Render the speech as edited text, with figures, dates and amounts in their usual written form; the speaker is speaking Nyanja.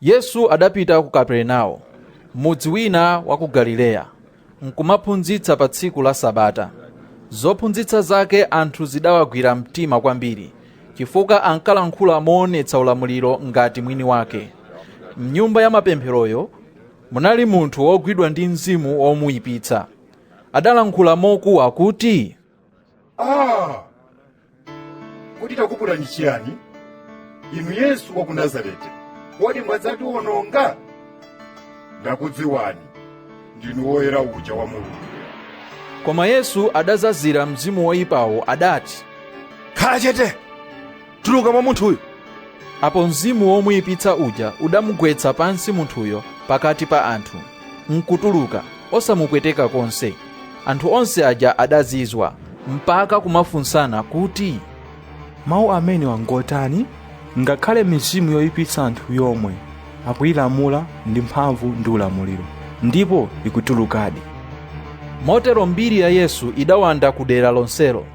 Yesu adapita ku Kaperenawo, mudzi wina wa ku Galileya, nkumaphunzitsa pa tsiku la Sabata. Zophunzitsa zake anthu zidawagwira mtima kwambiri, chifukwa ankalankhula moonetsa ulamuliro ngati mwini wake. Mnyumba ya mapempheroyo munali munthu wogwidwa ndi mzimu womuyipitsa. Adalankhula mokuwa kuti, Ah! Kodi takuputani chiyani? Inu Yesu wa ku Nazareti, kodi mwadzatiwononga? Ndakudziwani, ndinu woyera uja wa Mulungu. Koma Yesu adazazira mzimu woyipawo adati, Khala chete! Tuluka mwa munthuyu! Apo mzimu womuyipitsa uja udamugwetsa pansi munthuyo pakati pa anthu, nkutuluka, osamupweteka konse. Anthu onse aja adazizwa, mpaka kumafunsana kuti, Mawu amenewa ngotani? Ngakhale mizimu yoyipitsa anthu yomwe akuyilamula ndi mphamvu ndi ulamuliro, ndipo ikutulukadi. Motero mbiri ya Yesu idawanda ku dera lonselo.